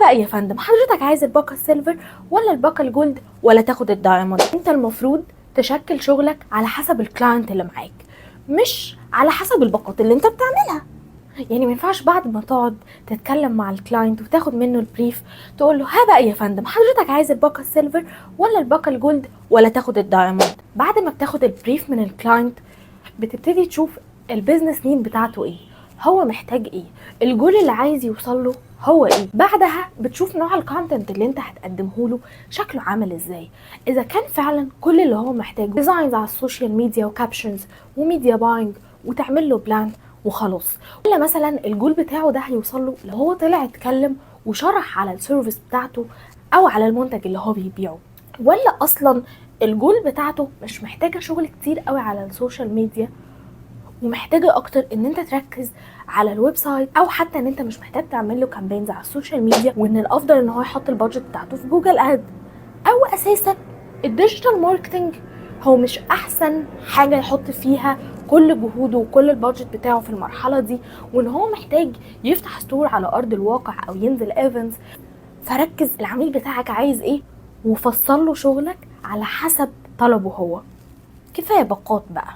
بقى يا فندم، حضرتك عايز الباقه ال silver ولا الباقه ال gold ولا تاخد ال diamond؟ انت المفروض تشكل شغلك على حسب ال client اللي معاك، مش على حسب الباقات اللي انت بتعملها. يعني ما ينفعش بعد ما تقعد تتكلم مع ال client وتاخد منه ال brief تقول له: ها بقى يا فندم، حضرتك عايز الباقه ال silver ولا الباقه ال gold ولا تاخد ال diamond؟ بعد ما بتاخد ال brief من ال client بتبتدي تشوف ال business need بتاعته ايه، هو محتاج ايه، الجول اللي عايز يوصل له هو ايه. بعدها بتشوف نوع ال content اللي انت هتقدمه له شكله عامل ازاي، اذا كان فعلا كل اللي هو محتاجه designs على ال social media و captions و media buying وتعمل له plan وخلاص، ولا مثلا الجول بتاعه ده هيوصل له لو هو طلع اتكلم وشرح على ال service بتاعته او على المنتج اللي هو بيبيعه، ولا اصلا الجول بتاعته مش محتاجه شغل كتير قوي على ال social media ومحتاجة اكتر ان انت تركز على ال website، او حتى ان انت مش محتاج تعمل له campaigns على ال social media، وان الافضل ان هو يحط ال budget بتاعته في Google Ad، او اساسا ال digital marketing هو مش احسن حاجة يحط فيها كل جهوده وكل ال budget بتاعه في المرحلة دي، وان هو محتاج يفتح store على ارض الواقع او ينزل events. فركز العميل بتاعك عايز ايه وفصل له شغلك على حسب طلبه هو. كفاية باقات بقى.